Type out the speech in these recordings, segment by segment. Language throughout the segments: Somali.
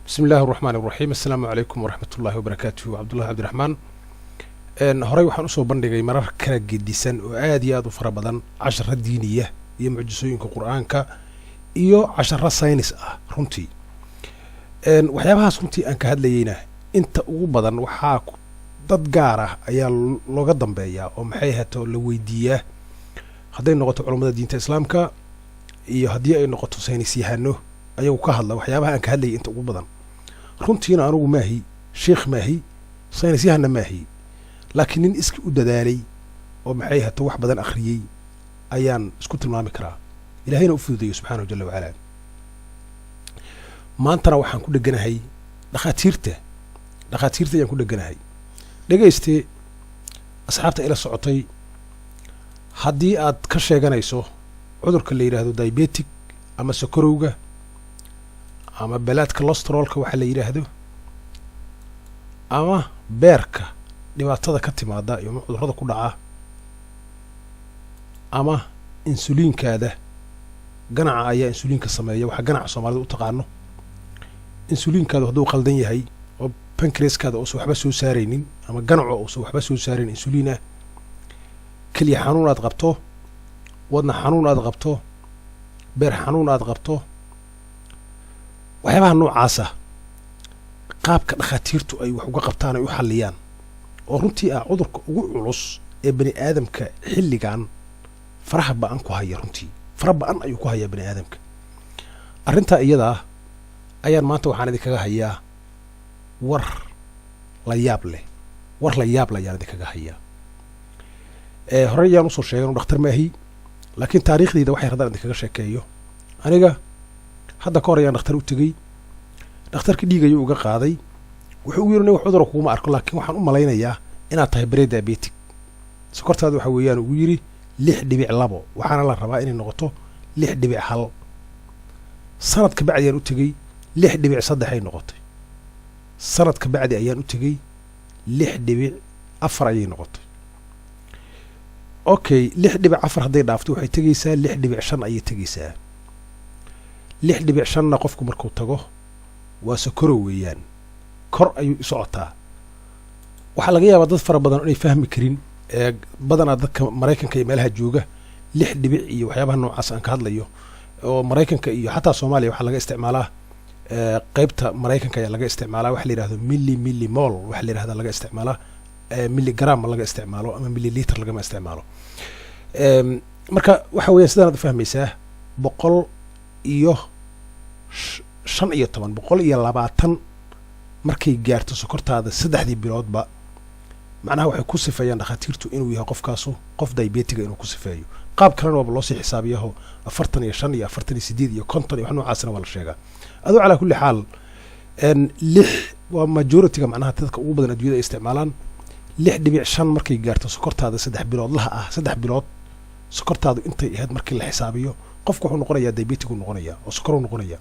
Bismi illaahi araxmaan iraxiim. Assalaamu calaykum waraxmat ullahi wabarakaatuhu. Cabdullahi Cabdiraxmaan. Horey waxaan usoo bandhigay marar kala gedisan oo aad iyo aad u fara badan casharo diiniya iyo mucjisooyinka Qur-aanka iyo casharo saynis ah. Runtii waxyaabahaas runtii aan ka hadlayeyna inta ugu badan waxaa dad gaar ah ayaa looga dambeeyaa oo maxay hato la weydiiyaa, hadday noqoto culammada diinta Islaamka iyo haddii ay noqoto saynis yahano ayagu ka hadla waxyaabaha aan ka hadlayay inta ugu badan. Runtiina anugu maahi sheikh, maahi saynis yahanna maahi, laakiin nin iski u dadaalay oo maxay hato wax badan akhriyey ayaan isku tilmaami karaa, Ilaahayna u fududeeyo subxaanahu jalla wacalaa. Maantana waxaan ku dheganahay dhakhaatiirta. Dhakhaatiirta ayaan ku dheganahay. Dhegayste, asxaabta ila socotay, haddii aad ka sheeganayso cudurka la yidhaahdo diabetic ama sokorowga ama blood cholesterolka waxa la yidhaahdo ama beerka dhibaatada ka timaada iyo cudurrada ku dhaca ama insuliinkaada, ganaca ayaa insuliinka sameeya, waxaa ganaca Soomaalida u taqaano, insuliinkaadu hadduu qaldan yahay oo pancreaskaada uusan waxba soo saaraynin ama ganaco uusan waxba soo saarayn insuliin ah, keliya xanuun aad qabto, wadna xanuun aad qabto, beer xanuun aad qabto, waxyaabaha noocaasa qaabka dhakhaatiirtu ay wax uga qabtaan, ay u xalliyaan, oo runtii ah cudurka ugu culus ee bani aadamka xilligan faraha ba-an ku haya. Runtii fara ba-an ayuu ku hayaa bani aadamka. Arrintaa iyadaa ayaan maanta waxaan idinkaga hayaa war la yaab leh. War la yaab leh ayaan idinkaga hayaa. Horey ayaan usoo sheegay inu dhakhtar maahi, laakiin taariikhdeyda waxay haddaan idinkaga sheekeeyo. Aniga hadda ka hor ayaan dhakhtar u tegey. Dhakhtarkii dhiig ayuu uga qaaday. Wuxuu ugu yiri: "Nin, wax cudura kuguma arko, laakiin waxaan u malaynayaa inaad tahay pre-diabetic. Sokortaada waxa weeyaan," ugu yidhi, "6.2, waxaana la rabaa inay noqoto 6.1." Sanad ka bacdi ayaan u tegey, 6.3 ay noqotay. Sanad ka bacdi ayaan u tegey, 6.4 ayay noqotay. Okay, 6.4 hadday dhaafto waxay tegeysaa 6.5 ayay tegeysaa. 6.5-na qofku markuu tago waa sokorow weeyaan, kor ayuu i socotaa. Waxaa laga yaabaa dad fara badan inay fahmi karin ee badanaa dadka Maraykanka iyo meelaha jooga lix dhibic iyo waxyaabaha noocaas aan ka hadlayo, oo Maraykanka iyo xataa Soomaaliya waxaa laga isticmaalaa, qeybta Maraykanka ayaa laga isticmaalaa waxa la yihahdo millimole, waxa la yihahda laga isticmaalaa, milligram ma laga isticmaalo ama milliliter lagama isticmaalo. Marka waxa weeyaan sidaan aad ufahmaysaa, 115, 120 markay gaarto sokortaada saddexdii biloodba, macnaha waxay ku sifeeyaan dhakhaatiirtu inuu yahay qofkaasu qof diabeticga inuu ku sifeeyo. Qaab kalena waaba loosii xisaabiyaho, 45 iyo 48 iyo 50 iyo wax noocaasna waa la sheegaa. Adoo calaa kulli xaal lix waa majorityga, macnaha dadka ugu badan addunyada ay isticmaalaan. 6.5 markay gaarto sokortaada 3 biloodlaha ah, 3 bilood sokortaadu intay ahayd markii la xisaabiyo, qofku wuxuu noqonayaa diabetic uu noqonayaa oo sokor uu noqonayaa.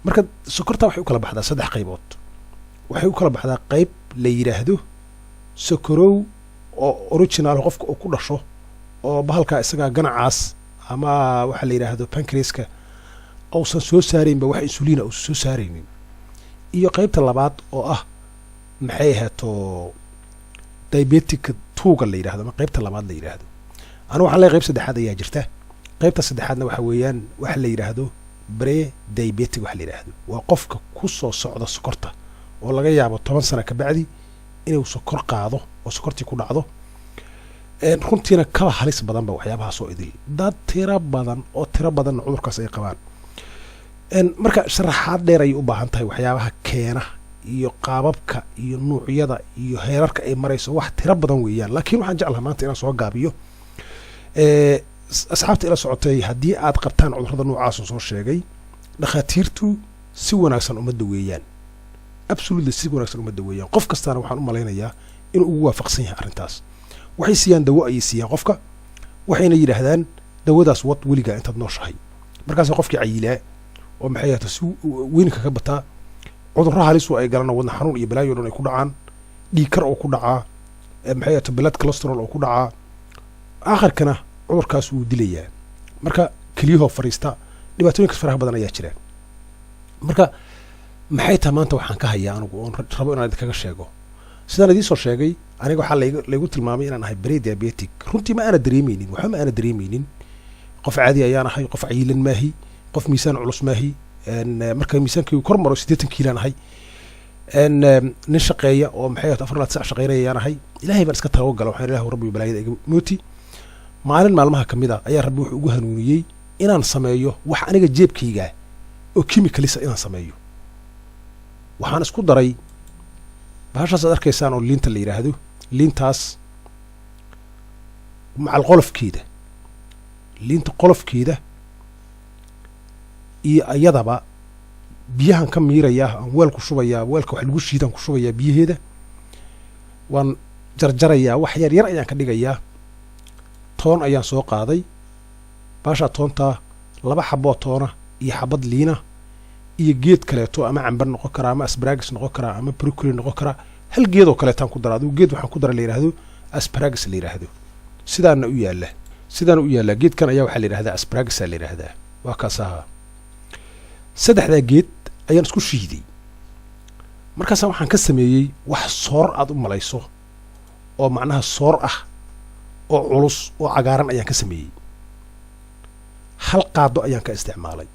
Marka sokorta waxay u kala baxdaa saddex qaybood. Waxay u kala baxdaa qayb la yidhaahdo sokorow oo original qofka uu ku dhasho, oo bahalkaa isagaa ganacaas ama waxaa la yidhaahdo pancreaska uusan soo saaraynba wax insuliina uusan soo saaraynin, iyo qaybta labaad oo ah maxay ahaato diabetic two-ga la yidhahdo ama qaybta labaad la yidhaahdo. Anigu waxaan leeyahay qayb saddexaad ayaa jirta. Qaybta saddexaadna waxa weeyaan waxa la yidhaahdo pre diabetic waxa la yidhaahdo, waa qofka ku soo socda sokorta oo laga yaabo 10 sano ka bacdi inuu sokor qaado oo sokortii ku dhacdo. Runtiina kaba halis badanba waxyaabahaas oo idil, dad tiro badan oo tiro badanna cudurkaas ay qabaan. Marka sharaxaad dheer ayay u baahan tahay, waxyaabaha keena iyo qaababka iyo nuucyada iyo heerarka ay marayso, wax tiro badan weeyaan. Laakiin waxaan jeclaha maanta inaan soo gaabiyo. Asxaabta ila socotay, haddii aad qabtaan cudurrada noocaasoo soo sheegay, dhakhaatiirtu si wanaagsan uma daweeyaan, absolutely si wanaagsan uma daweeyaan. Qof kastaana waxaan u malaynayaa inuu ugu waafaqsan yahay arrintaas. Waxay siiyaan dawo ayay siiyaan qofka, waxayna yidhaahdaan dawadaas wad weligaa intaad nooshahay. Markaasa qofkii cayilaa oo maxay ahaato si weynka ka bataa, cudurro halisu ay galaan oo wadna xanuun iyo balaayo dhan ay ku dhacaan, dhiig kar oo ku dhacaa, maxay ahaato blood cholesterol oo ku dhacaa, aakhirkana cudurkaas wuu dilayaa. Marka keliyahoo fadhiista, dhibaatooyinkaas faraha badan ayaa jira. Marka Maxay tahay maanta waxaan ka hayaa anigu oon rabo inaan idinkaga sheego? Sidaan idiin soo sheegay, aniga waxaa laygu tilmaamay inaan ahay pre diabetic. Runtii ma aana dareemeynin, waxba ma aana dareemeynin. Qof caadi ayaan ahay, qof cayilan maahi, qof miisaan culus maahi. Marka miisaankaygu kor maro 80 kiilaan ahay. Nin shaqeeya oo, maxay ahayd, 24 sac shaqeynaya ayaan ahay. Ilaahay baan iska tawagala. Waxaan ilah rabbi balaayada iga mooti. Maalin maalmaha ka mid a ayaa Rabbi wuxuu ugu hanuuniyey inaan sameeyo wax aniga jeebkayga oo chemicals ah inaan sameeyo. Waxaan isku daray bahashaas aad arkaysaan oo liinta la yidhaahdo, liintaas macal qolofkeeda, liinta qolofkeeda iyo iyadaba biyahan ka miirayaa, aan weel ku shubayaa, weelka wax lagu shiidaan ku shubayaa. Biyaheeda waan jarjarayaa, wax yar yar ayaan ka dhigayaa. Toon ayaan soo qaaday, baashaa toontaa, laba xaboo toona iyo xabad liina iyo geed kaleeto, ama cambar noqon karaa, ama asparagus noqon karaa, ama broccoli noqon karaa. Hal geedoo kaleetaan ku dara. Adigu geed waxaan ku dara la yidhaahdo asparagus la yidhaahdo. Sidaana u yaalla, sidaana u yaalla. Geedkan ayaa waxaa la yidhahdaa asparagusa la yidhaahdaa, waa kaas ahaa. Saddexdaa geed ayaan isku shiiday. Markaasa waxaan ka sameeyey wax soor aad u malayso, oo macnaha soor ah oo culus oo cagaaran ayaan ka sameeyey. Hal qaado ayaan ka isticmaalay,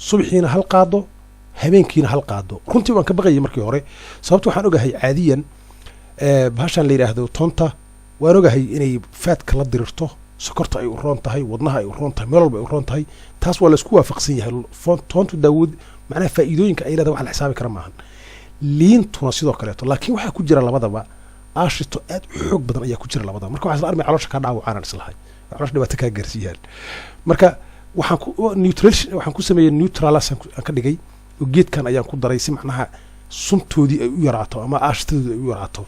subaxiina hal qaado, habeenkiina hal qaado. Runtii waan ka baqayay markii hore, sababto waxaan ogahay caadiyan bahashaan la yidhaahdo toonta, waan ogahay inay fatka la dirirto, sokorta ay u roon tahay, wadnaha ay u roon tahay, meel walba ay u roon tahay. Taas waa laisku waafaqsan yahay. Toontu daawad, macnaha faa'iidooyinka ay leedahay wax la xisaabi kara maahan. Liintuna sidoo kaleeto, laakiin waxaa ku jira labadaba aashito aad u xoog badan ayaa ku jira labadaba. Marka waxaa isla armay caloosha kaa dhaawacaan, islahay caloosha dhibaato kaa gaarsiiyaan. Marka waxaan ku neutralization waxaan ku sameeyey, neutralize aan ka dhigay oo geedkan ayaan ku daray si macnaha suntoodii ay u yaraato ama aashitadoodii ay u yaraato.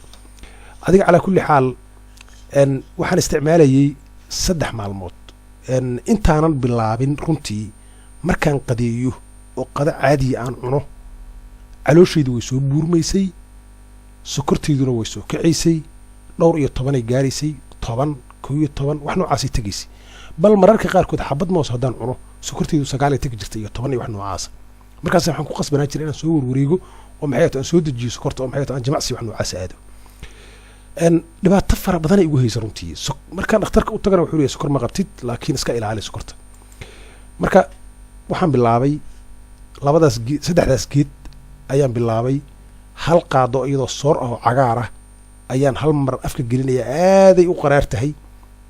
Adiga calaa kulli xaal waxaan isticmaalayay 3 maalmood. Intaanan bilaabin, runtii markaan qadeeyo oo qado caadiya aan cuno, calooshaydu way soo buurmaysay, sokortayduna way soo kacaysay, dhowr iyo tobanay gaaraysay, 10, 11, wax noocaasay tegaysay. Bal mararka qaarkood xabad moos haddaan cuno, sokortaydu 9ay tegi jirtay iyo 10 iyo wax noocaasa. Markaas waxaan ku qasbanaa jiray inaan soo warwareego oo, maxay ato, aan soo dejiyo sokorta oo, maxay ato, aan jimacsi wax noocaas aado. Dhibaato fara badanay igu haysa runtii. Markaan dhakhtarka u tagana wuxuu leeyahay sokor ma qabtid, laakiin iska ilaali sokorta. Marka waxaan bilaabay labadaas geed, saddexdaas geed ayaan bilaabay. Hal qaado iyadoo soor ah oo cagaar ah ayaan hal mar afka gelinayaa. Aaday u qaraar tahay,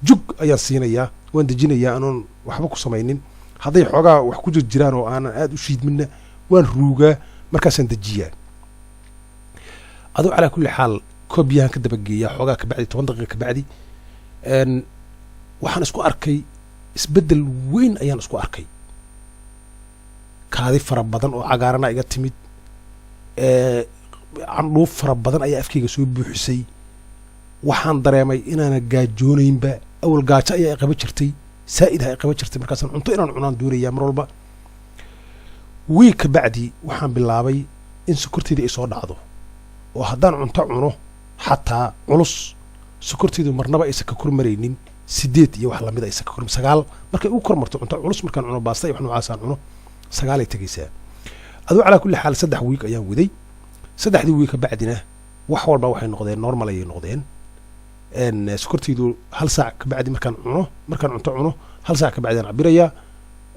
jug ayaan siinayaa, waan dejinayaa anoon waxba ku samaynin. Hadday xoogaa wax ku jirjiraan oo aanan aada u shiidminna, waan ruugaa, markaasaan dejiyaa. Aduu calaa kulli xaal koob biyahan ka dabageeyaa xoogaa kabacdi, 10 daqiiqa kabacdi. Waxaan isku arkay isbeddel weyn ayaan isku arkay. Kaadi fara badan oo cagaarana iga timid, candhuuf fara badan ayaa afkayga soo buuxisay. Waxaan dareemay inaana gaajoonaynba. Awal gaajo ayaa i qaba jirtay, saa'id ha i qaba jirtay, markaasaan cunto inaan cunaan doonayaa mar walba. Wiig ka bacdi waxaan bilaabay in sokorteydii ay soo dhacdo, oo haddaan cunto cuno xataa culus, sokorteydu marnaba aysan ka kormaraynin 8 iyo wax lamid, aysan ka kor 9. Markay ugu kormarto cunto culus markaan cuno, baasta iyo wax noocaas aan cuno, 9ay tegaysaa. Aduu calaa kulli xaal 3 wiig ayaan waday. Saddexdii wiig ka bacdina wax walba waxay noqdeen normal ayay noqdeen. Sokortaydu hal saac ka bacdi markaan cuno, markaan cunto cuno, hal saac ka bacdi aan cabirayaa,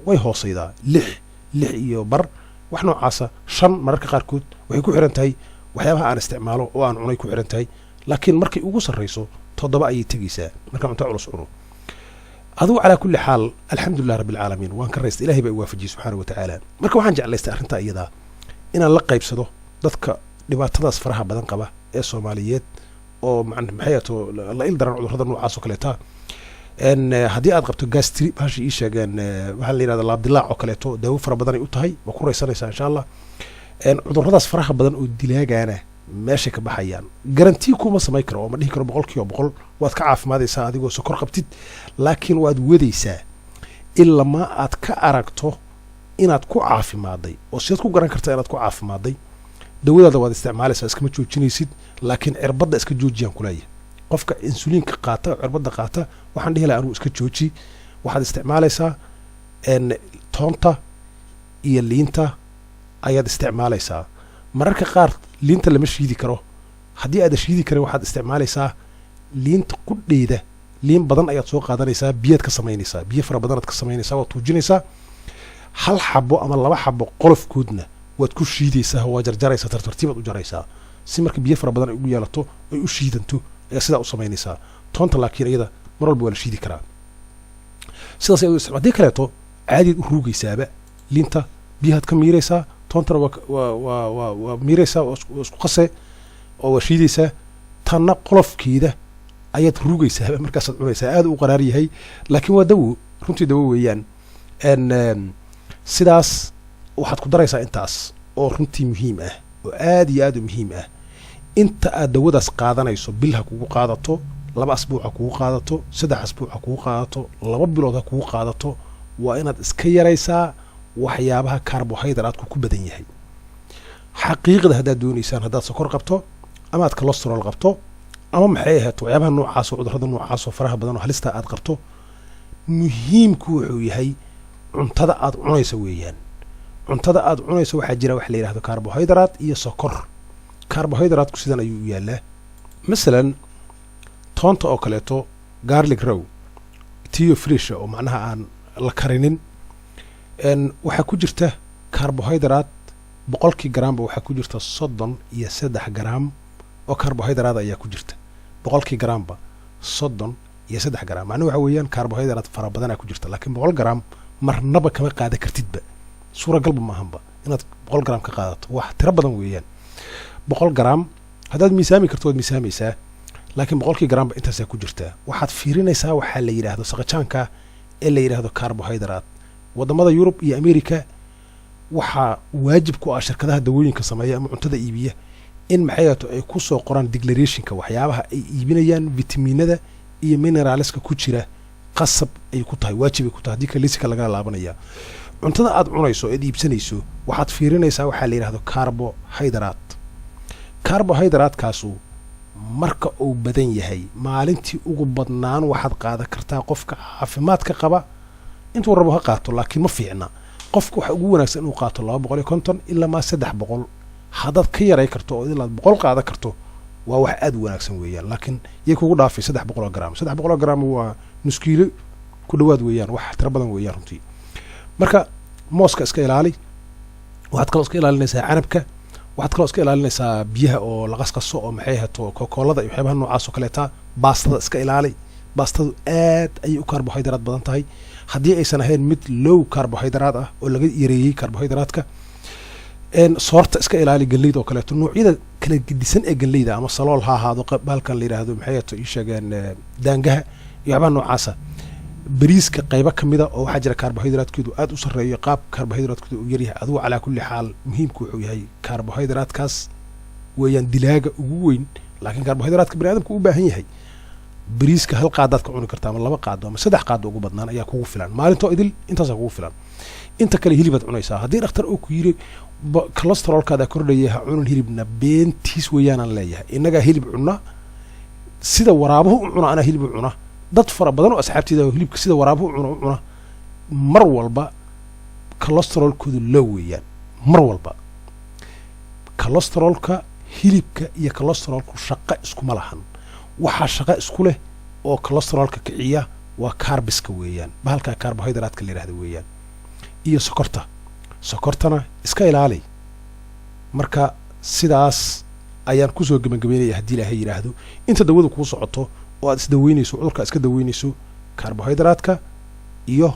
way hoosaydaa, 6, 6.5, wax noocaasa, 5 mararka qaarkood. Waxay ku xiran tahay waxyaabaha aan isticmaalo oo aan cunay ku xiran tahay, laakiin markay ugu sarrayso 7 ayay tegaysaa markaan cunto culus cuno. Adugu calaa kulli xaal, alxamdulilah rabbi alcaalamiin, waan ka raystay. Ilahay baa i waafajiyey subxaana wa tacaala. Marka waxaan jeclaystay arrintaa iyadaa inaan la qaybsado dadka dhibaatadaas faraha badan qaba ee Soomaaliyeed oo maxay ato la il daran cudurrada noocaas oo kaleeta. Haddii aad qabto gastri, bahasha ii sheegeen, waxaa la yidhahda laabdilaac oo kaleeto, daawo fara badan ay u tahay, waa ku raysanaysaa insha Allah. Cudurradaas faraha badan oo dilaagaana meeshay ka baxayaan. Guarantee kuma samayn karo oo ma dhihi karo 100% waad ka caafimaadaysaa adigoo sokor qabtid, laakiin waad wadaysaa ilamaa aad ka aragto inaad ku caafimaaday. Oo sidaad ku garan kartaa inaad ku caafimaaday? Dawadaada waad isticmaalaysaa, iskama joojinaysid, laakiin cirbadda iska joojiyaan kuleeyahay. Qofka insuliinka qaata oo cirbadda qaata waxaan dhihi lahaa anugu iska jooji. Waxaad isticmaalaysaa toonta iyo liinta ayaad isticmaalaysaa. Mararka qaar liinta lama shiidi karo. Haddii aada shiidi karin, waxaad isticmaalaysaa liinta qudheeda. Liin badan ayaad soo qaadanaysaa, biyaad ka samaynaysaa, biyo fara badanaad ka samaynaysaa, waad tuujinaysaa. Hal xabo ama laba xabo qolofkoodna waad ku shiidaysaa, waa jarjaraysaa, tartartiibaad u jaraysaa, si marka biyo fara badan ay ugu yeelato, ay u shiidanto, ayaa sidaa u samaynaysaa. Toonta laakiin iyada mar walba waa la shiidi karaa, sidaas ayaad u isticmaal. Haddii kaleeto caadiyaad u ruugaysaaba liinta, biyahaad ka miiraysaa, toontana waa miiraysaa, waa isku qase oo waa shiidaysaa. Tanna qolofkeeda ayaad ruugaysaaba, markaasaad cunaysaa. Aad u qaraar yahay, laakiin waa dawo, runtii dawo weeyaan. Sidaas waxaad ku daraysaa intaas oo runtii muhiim ah oo aad iyo aad u muhiim ah. Inta aad dawadaas qaadanayso, bil ha kugu qaadato, 2 asbuuc ha kugu qaadato, 3 asbuuc ha kugu qaadato, 2 bilood ha kugu qaadato, waa inaad iska yaraysaa waxyaabaha carbohydrate-ku ku badan yahay. Xaqiiqda haddaad doonaysaan, haddaad sokor qabto ama aad cholesterol qabto ama maxay ahayd waxyaabaha noocaas oo cudurrada noocaas oo faraha badan oo halista aad qabto, muhiimku wuxuu yahay cuntada aad cunayso weeyaan. Cuntada aad cunayso waxaa jira waxa la yidhahdo carbohydrate iyo sokor. Carbohydrate-ku sidan ayuu u yaallaa. Masalan, toonta oo kaleeto, garlic raw tiyo fresh ah oo macnaha aan la karinin, waxaa ku jirta carbohydrate. 100kii garaamba waxaa ku jirta 33 garaam oo carbohydrate ayaa ku jirta. 100kii garaamba 33 garaam, macnuhu waxa weeyaan carbohydrate fara badanaa ku jirta. Laakiin 100 garaam marnaba kama qaadan kartidba, suuragalba maahanba inaad 100 garaam ka qaadato. Wax tiro badan weeyaan 100 garaam. Haddaad miisaami karto, waad miisaamaysaa, laakiin 100kii garaamba intaasaa ku jirtaa. Waxaad fiirinaysaa waxaa la yidhaahdo saqajaanka ee la yidhaahdo carbohydrate. Waddamada Yurub iyo America waxaa waajib ku ah shirkadaha dawooyinka sameeya ama cuntada iibiya in maxay ato ay ku soo qoraan declaration-ka waxyaabaha ay iibinayaan, vitamiinada iyo minerals-ka ku jira. Qasab ay ku tahay, waajib ay ku tahay, haddii kale lagala laabanaya. Cuntada aad cunayso eed iibsanayso, waxaad fiirinaysaa waxaa la yidhahdo carbohydrate. Carbohydrate-kaasu marka uu badan yahay, maalintii ugu badnaan waxaad qaadan kartaa, qofka caafimaadka qaba intuu rabo ha qaato, laakiin ma fiicna. Qofka waxa ugu wanaagsan inuu qaato 250 ilaa maa 300. Haddaad ka yaray karto oo ilaad 100 qaadan karto, waa wax aad u wanaagsan weeyaan, laakiin yay kugu dhaafay 300 oo garaam. 300 oo garaam waa nus kiilo ku dhawaad weeyaan, wax tiro badan weeyaan runtii. Marka mooska iska ilaali. Waxaad kaloo iska ilaalinaysaa canabka. Waxaad kaloo iska ilaalinaysaa biyaha oo la qasqaso oo maxay ahato kokoolada iyo waxyaabaha noocaas oo kaleeta. Baastada iska ilaali. Baastadu aad ayay u carbohydrate badan tahay, haddii aysan ahayn mid low carbohydrate ah oo laga yareeyey carbohydrate-ka. Soorta iska ilaali, galleyda oo kaleeto, noocyada kala gedisan ee galleyda, ama salool ha ahaado, bahalkan la yidhaahdo maxay ahato ii sheegeen, daangaha iyo waxyaabaha noocaasa. Bariiska qaybo ka mida oo waxaa jira carbohydrate-keedu aad u sarreeyo, qaab carbohydrate-keedu uu yaryahay. Adigu calaa kulli xaal, muhiimku wuxuu yahay carbohydrate-kaas weeyaan dilaaga ugu weyn. Laakiin carbohydrate-ka bani aadamku u baahan yahay, bariiska hal qaadaad ka cuni karta ama 2 qaado ama 3 qaado ugu badnaan ayaa kugu filan. Maalintoo idil intaasaa kugu filan. Inta kale hilibaad cunaysaa. Haddii dhakhtar uu ku yiri cholesterol-kaada kordhaya, ha cunin hilibna, beentiis weeyaanaan leeyahay. Innagaa hilib cuna sida waraabuhu u cuna, anaa hilib u cuna, dad fara badan oo asxaabteeda oo hilibka sida waraabuhu u cuna u cuna, mar walba cholesterol-koodu low weeyaan. Mar walba cholesterol-ka hilibka iyo cholesterol-ku shaqo iskuma lahan. Waxaa shaqo isku leh oo cholesterol-ka kiciya waa carbs-ka weeyaan, bahalka carbohydrate-ka la yidhahda weeyaan, iyo sokorta. Sokortana iska ilaali. Marka sidaas ayaan kusoo gebagabeynaya. Haddii Ilaahay yidhaahdo, inta dawadu kuu socoto oo aad isdaweynayso, cudurka iska daweynayso, carbohydrate-ka iyo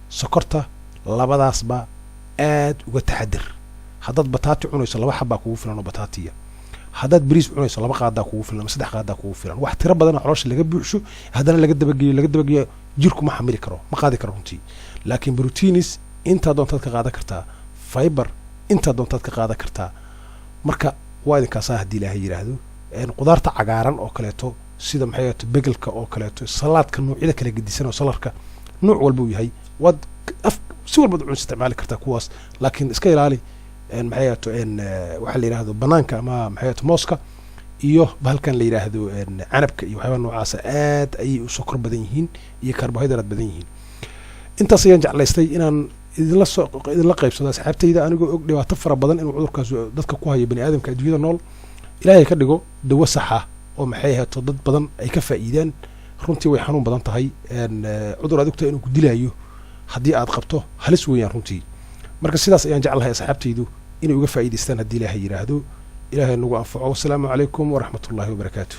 sokorta labadaasba aad uga taxadir. Haddaad bataati cunayso, laba xabbaa kugu filan oo bataatiya. Haddaad bariis cunayso, 2 qaadaa kugu filan ama 3 qaadaa kugu filan. Wax tiro badan oo caloosha laga buuxsho, haddana laga dabageeyo, laga dabageeyo, jirku ma xamili karo, ma qaadi karo runtii. Laakiin proteins intaa doontaad ka qaadan kartaa, fiber intaa doontaad ka qaadan kartaa. Marka waa idinkaasaa. Haddii Ilaahay yidhaahdo, qudaarta cagaaran oo kaleeto, sida maxay ahato begelka oo kaleeto, salaadka noocyada kala gedisan oo saladka nooc walba uu yahay, waad af si walbaad u isticmaali kartaa kuwaas. Laakiin iska ilaali maxay ahato waxaa la yidhahdo banaanka ama maxay ahato mooska iyo bahalkan la yidhaahdo canabka iyo waxyaaba noocaasa. Aad ayay u sokor badan yihiin iyo carbohydrate badan yihiin. Intaas ayaan jeclaystay inaan Idinla soo idinla qaybsado asxaabtayda, anigoo og dhibaato fara badan inuu cudurkaas dadka ku hayo, bani aadamka adduunyada nool. Ilaahay ka dhigo dawo saxa oo, maxay ahaato, dad badan ay ka faa'iidaan. Runtii way xanuun badan tahay cudur aad ogtahay inuu ku dilaayo haddii aad qabto, halis weeyaan runtii. Marka sidaas ayaan jeclahay asxaabtaydu inay uga faa'iidaystaan haddii Ilaahay yidhaahdo. Ilaahay nagu anfaco. Wasalaamu calaykum waraxmatullahi wabarakaatu.